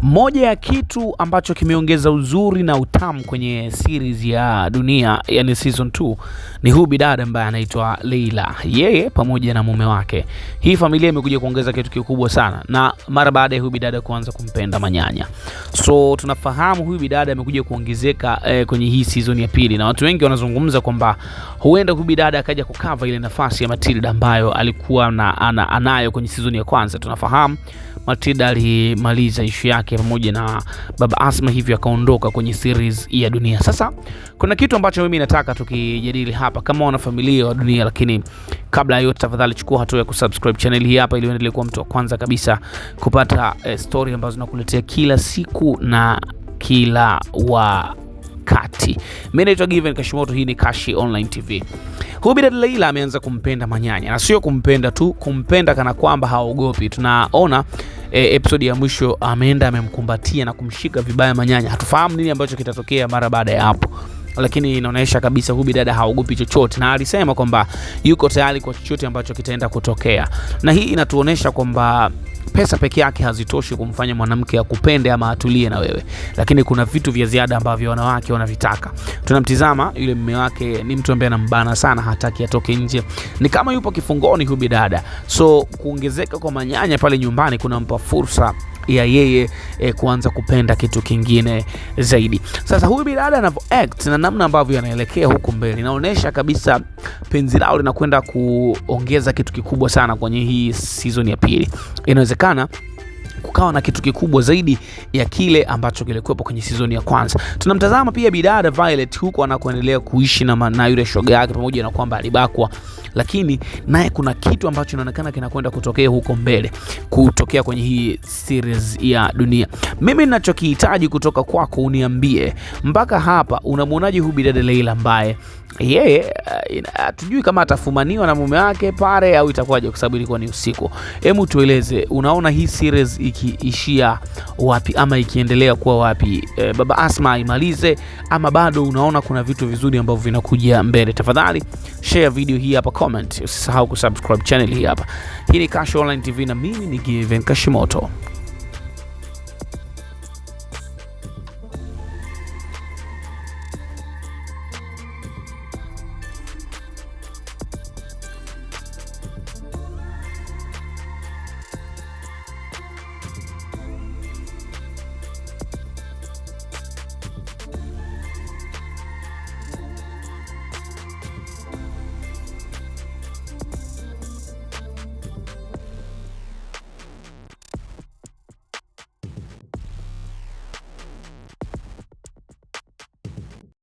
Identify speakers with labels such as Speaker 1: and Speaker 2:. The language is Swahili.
Speaker 1: Moja ya kitu ambacho kimeongeza uzuri na utamu kwenye series ya Dunia, yani season 2, ni huyu bidada ambaye anaitwa Leila, yeye pamoja na mume wake. Hii familia imekuja kuongeza kitu kikubwa sana, na mara baada ya huyu bidada kuanza kumpenda Manyanya. So tunafahamu huyu bidada amekuja kuongezeka kwenye hii season ya pili, na watu wengi wanazungumza kwamba huenda huyu bidada akaja kukava ile nafasi ya Matilda ambayo alikuwa anayo kwenye season ya kwanza. Tunafahamu Matilda alimaliza ishu yake pamoja na baba Asma, hivyo akaondoka kwenye series ya Dunia. Sasa kuna kitu ambacho mimi nataka tukijadili hapa kama wanafamilia wa Dunia, lakini kabla ya yote, tafadhali chukua hatua ya kusubscribe channel hii hapa ili uendelee kuwa mtu wa kwanza kabisa kupata story ambazo nakuletea kila siku na kila wakati. Mimi naitwa Given Kashimoto, hii ni Kashi Online TV. Huyu bidada Leila ameanza kumpenda Manyanya, na sio kumpenda tu, kumpenda kana kwamba haogopi. Tunaona episode ya mwisho ameenda amemkumbatia na kumshika vibaya Manyanya. Hatufahamu nini ambacho kitatokea mara baada ya hapo, lakini inaonyesha kabisa huyu bidada haogopi chochote, na alisema kwamba yuko tayari kwa chochote ambacho kitaenda kutokea, na hii inatuonyesha kwamba pesa peke yake hazitoshi kumfanya mwanamke akupende ama atulie na wewe, lakini kuna vitu vya ziada ambavyo wanawake wanavitaka. Tunamtizama yule mume wake ni mtu ambaye anambana sana, hataki atoke nje, ni kama yupo kifungoni huyu bidada. So kuongezeka kwa Manyanya pale nyumbani kunampa fursa ya yeye kuanza kupenda kitu kingine zaidi. Sasa huyu bidada anavyo act na namna ambavyo anaelekea huku mbele inaonyesha kabisa penzi lao linakwenda kuongeza kitu kikubwa sana kwenye hii season ya pili. Inawezekana kukawa na kitu kikubwa zaidi ya kile ambacho kilikuwepo kwenye season ya kwanza. Tunamtazama pia bidada Violet huko anakoendelea kuishi na yule shoga yake, pamoja na kwamba alibakwa, lakini naye kuna kitu ambacho inaonekana kinakwenda kutokea huko mbele, kutokea kwenye hii series ya Dunia. Mimi ninachokihitaji kutoka kwako uniambie, mpaka hapa unamwonaje huyu bidada Leila ambaye yeye hatujui kama atafumaniwa na mume wake pale au itakuwaje, kwa sababu ilikuwa ni usiku. Hebu tueleze, unaona hii series ikiishia wapi ama ikiendelea kuwa wapi? Baba Asma aimalize ama bado unaona kuna vitu vizuri ambavyo vinakuja mbele? Tafadhali share video hii hapa, comment, usisahau kusubscribe channel hii hapa. Hii ni Kashi Online TV na mimi ni Given Kashimoto.